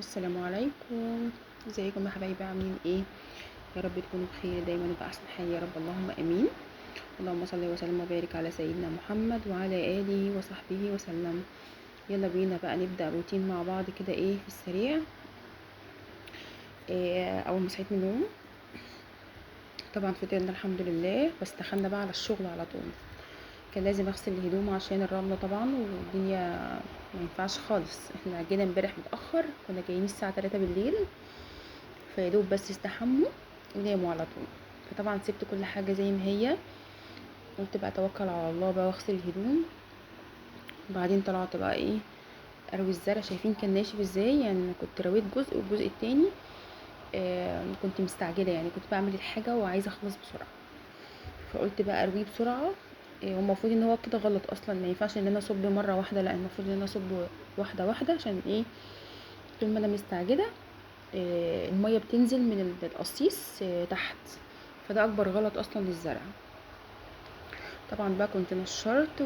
السلام عليكم. ازيكم يا حبايبي؟ عاملين ايه؟ يا رب تكونوا بخير دايما وبأحسن حال يا رب، اللهم امين. اللهم صل وسلم وبارك على سيدنا محمد وعلى اله وصحبه وسلم. يلا بينا بقى نبدأ روتين مع بعض كده، ايه في السريع. إيه اول ما صحيت من النوم طبعا فطرنا الحمد لله، بس دخلنا بقى على الشغل على طول. كان لازم اغسل الهدوم عشان الرملة طبعا والدنيا ما ينفعش خالص. احنا جينا امبارح متأخر، كنا جايين الساعة 3 بالليل، فيدوب بس استحموا وناموا على طول. فطبعا سبت كل حاجة زي ما هي، قلت بقى اتوكل على الله بقى واغسل الهدوم. وبعدين طلعت بقى ايه اروي الزرع. شايفين كان ناشف ازاي؟ يعني كنت رويت جزء والجزء التاني كنت مستعجلة، يعني كنت بعمل الحاجة وعايزة اخلص بسرعة، فقلت بقى ارويه بسرعة. هو المفروض ان هو كده غلط اصلا، ما ينفعش ان انا اصب مرة واحدة، لا المفروض ان انا اصب واحدة واحدة. عشان ايه؟ طول ما انا مستعجلة المية بتنزل من القصيص تحت، فده اكبر غلط اصلا للزرع. طبعا بقى كنت نشرت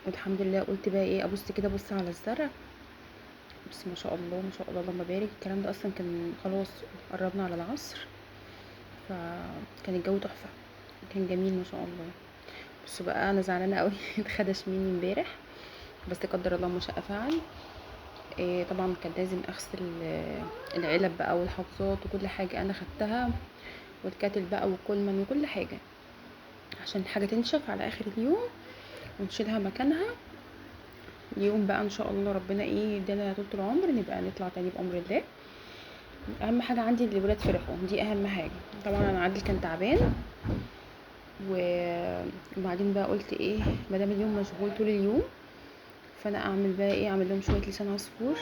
والحمد لله. قلت بقى ايه ابص كده، بص على الزرع، بس ما شاء الله ما شاء الله اللهم بارك. الكلام ده اصلا كان خلاص قربنا على العصر، فكان الجو تحفة، كان جميل ما شاء الله. بصوا بقى انا زعلانة قوي اتخدش مني امبارح، بس قدر الله ما شاء فعل. طبعا كان لازم اغسل العلب بقى والحافظات وكل حاجة انا خدتها، والكاتل بقى والكولمان وكل حاجة، عشان الحاجة تنشف على اخر اليوم ونشيلها مكانها. يوم بقى ان شاء الله ربنا ايه يدينا طول العمر نبقى نطلع تاني بامر الله. اهم حاجة عندي ان الولاد فرحوا، دي اهم حاجة. طبعا انا عادل كان تعبان، وبعدين بقى قلت ايه ما دام اليوم مشغول طول اليوم، فانا اعمل بقى ايه، اعمل لهم شوية لسان عصفور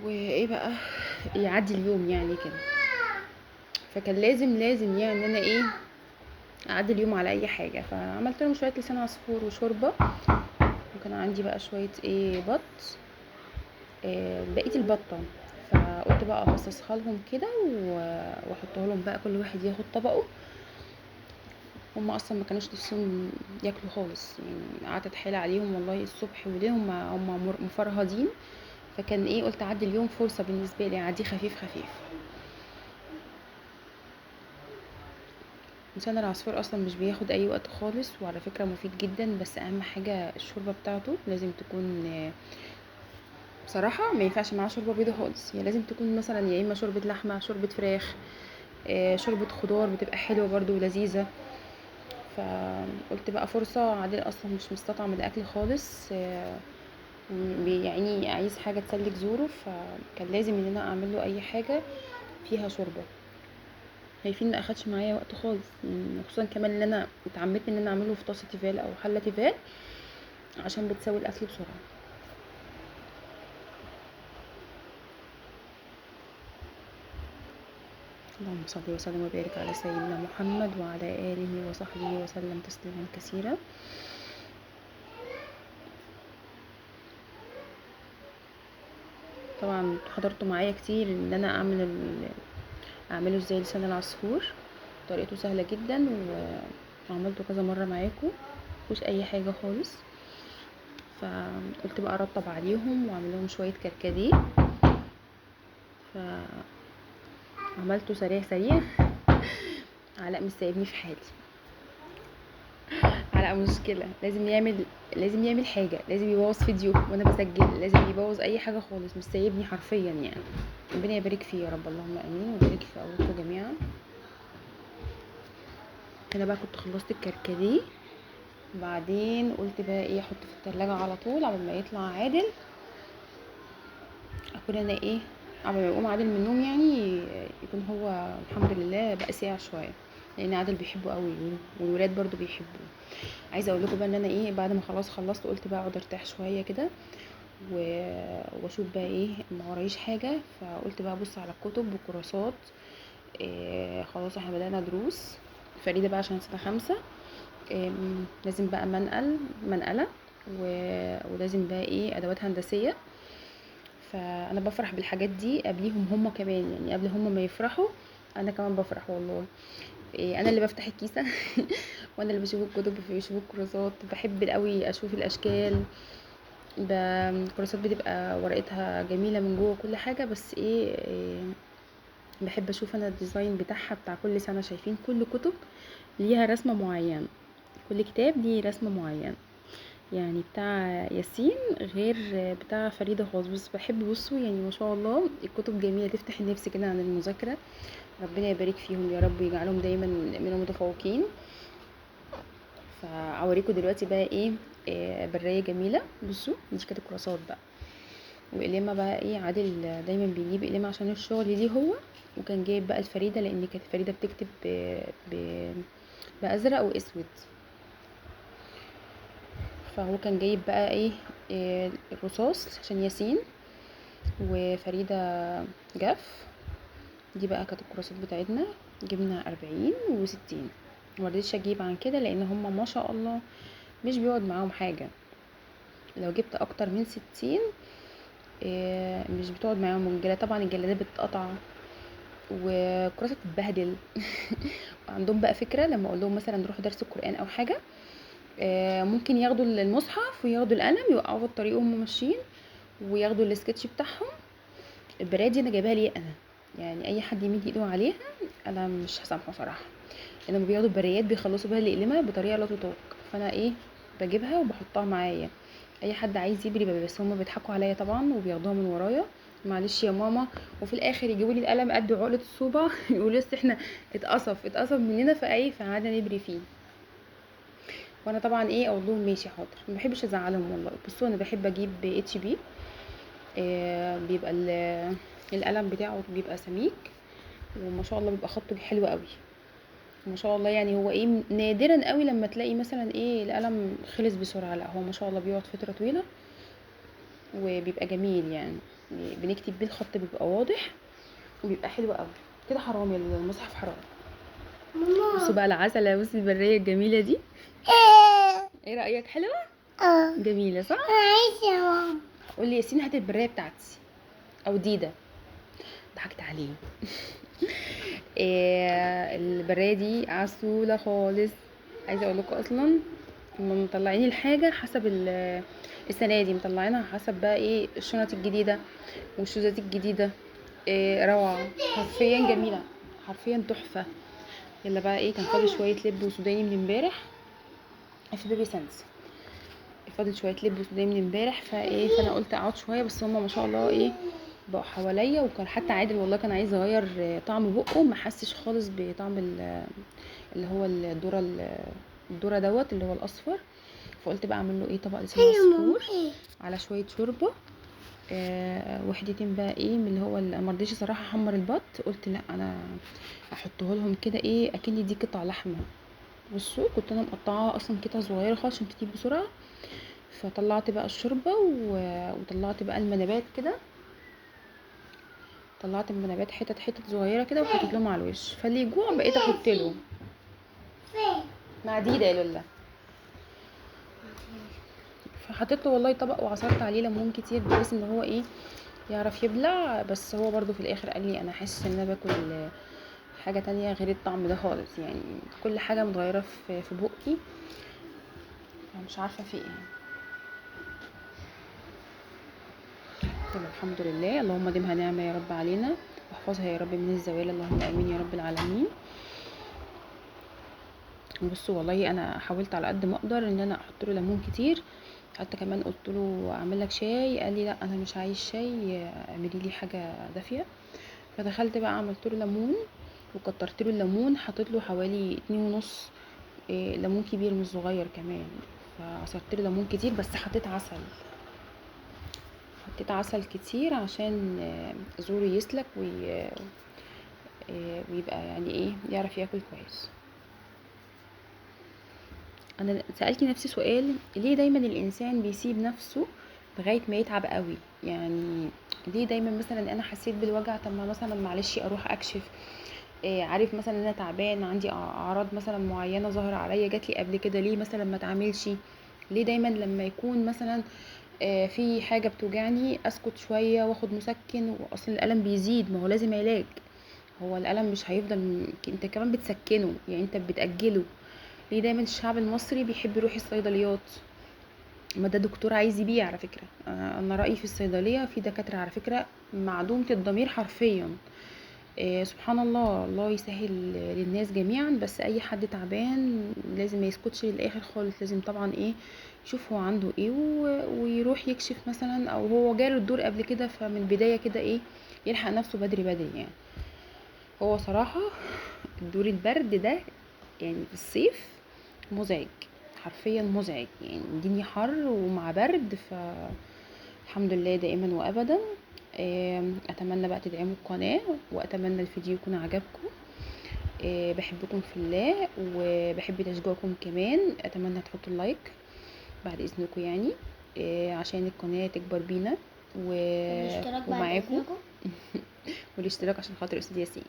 وايه بقى يعدي اليوم يعني كده. فكان لازم يعني ان انا ايه اعدي اليوم على اي حاجة. فعملت لهم شوية لسان عصفور وشوربه، وكان عندي بقى شوية ايه بط، بقية البطة، فقلت بقى افصصها لهم كده واحطها لهم بقى كل واحد ياخد طبقه. هم اصلا ما كانوش نفسهم ياكلوا خالص، يعني قعدت اتحايل عليهم والله الصبح وليل، هم مفرهدين. فكان ايه قلت اعدي اليوم فرصة بالنسبة لي، اعديه خفيف خفيف. لسان العصفور اصلا مش بياخد اي وقت خالص، وعلى فكرة مفيد جدا، بس اهم حاجة الشوربة بتاعته لازم تكون، بصراحة ما ينفعش معاه شوربة بيضة خالص، يعني لازم تكون مثلا يا اما شوربة لحمه، شوربة فراخ، شوربة خضار، بتبقى حلوة برده ولذيذه. فقلت بقى فرصة، عادل اصلا مش مستطعم الاكل خالص، يعني عايز حاجة تسلك زوره، فكان لازم ان انا اعمل له اي حاجة فيها شوربة. شايفين ما اخدش معايا وقت خالص، يعني خصوصا كمان ان انا اتعمدت ان انا اعمله في طاسه تيفال او حله تيفال عشان بتسوي الاكل بسرعة. اللهم صل وسلم وبارك على سيدنا محمد وعلى آله وصحبه وسلم تسليما كثيرا. طبعا حضرتوا معايا كتير ان انا اعمله ازاي لسان العصفور، طريقته سهلة جدا وعملته كذا مرة معاكم، مفيهوش اي حاجة خالص. فقلت بقى ارطب عليهم واعمل لهم شوية كركديه، ف عملته سريع سريع. علاء مش سايبني في حالي، علاء مشكلة، لازم يعمل حاجة، لازم يبوظ فيديو وانا بسجل، لازم يبوظ اي حاجة خالص، مش سايبني حرفيا يعني. ربنا يبارك فيه يا رب، اللهم امين، ويبارك في اولادكم جميعا. انا بقى كنت خلصت الكركديه، وبعدين قلت بقى ايه احطه في التلاجة على طول قبل ما يطلع عادل، اكون انا ايه قبل ما يقوم عادل من النوم، يعني يكون هو الحمد لله بقى ساقع شوية، لان عادل بيحبه قوي والولاد برضو بيحبوه. عايزه اقول لكم بقى ان انا ايه بعد ما خلاص خلصت قلت بقى اقعد ارتاح شوية كده واشوف بقى ايه ما ورايش حاجة. فقلت بقى ابص على الكتب والكراسات. إيه خلاص احنا بدأنا دروس فريدة بقى عشان سنة 5، إيه لازم بقى منقله ولازم بقى ايه ادوات هندسية. فانا بفرح بالحاجات دي قبليهم هم كمان، يعني قبل هم ما يفرحوا انا كمان بفرح والله. إيه انا اللي بفتح الكيسة وانا اللي بشوف الكتب وبشوف الكراسات، بحب قوي اشوف الاشكال. الكراسات بتبقى ورقتها جميلة من جوه كل حاجة، بس إيه بحب اشوف انا ال design بتاعها بتاع كل سنة. شايفين كل كتب ليها رسمه معينة، كل كتاب ليه رسمه معينة، يعني بتاع ياسين غير بتاع فريدة خالص. بس بحب بصوا يعني ما شاء الله الكتب جميلة، تفتح النفس كده عن المذاكرة. ربنا يبارك فيهم يا رب ويجعلهم دايما من المتفوقين. فاوريكم دلوقتي بقى ايه برايه جميلة. بصوا دي كانت الكراسات بقى، وقلمه بقى ايه، عادل دايما بيجيب قلمه عشان الشغل ليه هو، وكان جايب بقى الفريدة لان كانت فريدة بتكتب بازرق واسود، فهو كان جايب بقى ايه الرصاص عشان ياسين وفريدة جاف. دي بقى كانت الكراسات بتاعتنا، جبنا 40 و60، مرضتش اجيب عن كده لان هما ما شاء الله مش بيقعد معاهم حاجة، لو جبت اكتر من 60 مش بتقعد معاهم. والجلاد طبعا الجلادات بتتقطع والكراسه بتتبهدل. عندهم بقى فكرة لما اقول لهم مثلا نروح درس القران او حاجة، ممكن ياخدوا المصحف وياخدوا القلم يوقعوا في الطريق وهم ماشيين، وياخدوا السكتش بتاعهم. البرادي انا جايباها ليه انا، يعني اي حد يمد ايده عليها انا مش هسامحه صراحة، لما بياخدوا البريات بيخلصوا بيها الاقلمه بطريقة لا تطاق. فانا ايه بجيبها وبحطها معايا، اي حد عايز يبري، بس هما بيضحكوا عليا طبعا وبياخدوها من ورايا، معلش يا ماما. وفي الاخر يجيبوا لي القلم قد عقله الصوبع يقولوا لسه احنا اتقصف مننا، فايه فقعدنا نبري فيه. وانا طبعا ايه اقول لهم ماشي حاضر، ما بحبش ازعلهم والله. بصوا انا بحب اجيب HB، بيبقى القلم بتاعه بيبقى سميك وما شاء الله بيبقى خطه حلو قوي ما شاء الله. يعني هو ايه نادرا قوي لما تلاقي مثلا ايه القلم خلص بسرعة، لا هو ما شاء الله بيقعد فترة طويلة وبيبقى جميل، يعني بنكتب بيه الخط بيبقى واضح وبيبقى حلو قوي كده. حرام المصحف حرام. بصوا بقى العسله، بصي البرية الجميلة دي، ايه رايك؟ حلوة؟ جميلة صح؟ عايشه يا ماما. قولي ياسين هات البرية بتاعتي او ديده، ضحكت عليه. البرية دي عسوله خالص، عايزه اقول لكم اصلا هم مطلعين الحاجة حسب السنة دي، مطلعينها حسب بقى ايه الشنط الجديدة والشوزات الجديدة. روعه حرفيا، جميلة حرفيا تحفة. يلا بقى ايه كان فاضل شوية لب وسوداني من امبارح في بيبي سنس، فاضل شوية لب وسوداني من امبارح، فايه فانا قلت اقعد شوية، بس هما ما شاء الله ايه بقوا حواليا. وكان حتى عادل والله كان عايز يغير طعم بقه، ما حسش خالص بطعم اللي هو الذرة دوت اللي هو الاصفر. فقلت بقى اعمل له ايه طبق لسان عصفور على شوية شوربة، وحدتين بقى ايه من اللي هو ما رضيتش صراحة احمر البط، قلت لا انا احطه لهم كده ايه اكن دي قطع لحمه. بصوا كنت انا مقطعاها اصلا قطع صغيرة خالص عشان تطيب بسرعة. فطلعت بقى الشوربة وطلعت بقى المنابات كده، طلعت المنابات حتت حتت صغيرة كده وحطيت لهم على الوش، فاللي يجوع بقيت احط له مع ديده يا لولا. فحطيت له والله طبق وعصرت عليه ليمون كتير بحيث ان هو ايه يعرف يبلع. بس هو برضو في الاخر قال لي انا حاسس ان انا باكل حاجة تانية غير الطعم ده خالص، يعني كل حاجة متغيرة في بقي، فمش عارفه في ايه. طب الحمد لله، اللهم دمها نعمه يا رب علينا واحفظها يا رب من الزوال، اللهم امين يا رب العالمين. بصوا والله انا حاولت على قد ما اقدر ان انا احط له ليمون كتير، حتى كمان قلت له اعمل لك شاي، قال لي لا انا مش عايز شاي، اعملي لي حاجة دافيه. فدخلت بقى عملت له ليمون وكترت له الليمون، حطيت له حوالي 2.5 ليمون كبير مش صغير كمان، فعصرت له ليمون كتير، بس حطيت عسل، حطيت عسل كتير عشان زوره يسلك ويبقى يعني ايه يعرف ياكل كويس. انا سألت نفسي سؤال، ليه دايما الانسان بيسيب نفسه لغاية ما يتعب قوي؟ يعني ليه دايما مثلا انا حسيت بالوجع، طب ما مثلا معلش اروح اكشف، عارف مثلا ان انا تعبان، عندي اعراض مثلا معينة ظاهره عليا جات لي قبل كده، ليه مثلا ما اتعاملش؟ ليه دايما لما يكون مثلا في حاجة بتوجعني اسكت شوية واخد مسكن، واصلا الالم بيزيد، ما هو لازم علاج، هو الالم مش هيفضل، انت كمان بتسكنه يعني انت بتاجله. ليه دايما الشعب المصري بيحب يروح الصيدليات؟ ما ده دكتور عايز يبيع على فكرة. انا رايي في الصيدلية في دكاترة على فكرة معدومة الضمير حرفيا. سبحان الله، الله يسهل للناس جميعا. بس اي حد تعبان لازم ما يسكتش للاخر خالص، لازم طبعا ايه يشوف هو عنده ايه ويروح يكشف مثلا، او هو جاله الدور قبل كده، فمن البداية كده ايه يلحق نفسه بدري بدري يعني. هو صراحة الدور البرد ده يعني في الصيف مزعج، حرفيا مزعج يعني، الدنيا حر ومع برد. فالحمد لله دائما وابدا. اتمنى بقى تدعموا القناة، واتمنى الفيديو يكون عجبكم. بحبكم في الله وبحب تشجيعكم كمان. اتمنى تحطوا اللايك بعد اذنكم يعني، عشان القناة تكبر بينا والاشتراك بعد ومعاكم. اذنكم. والاشتراك عشان خاطر استاذ ياسين.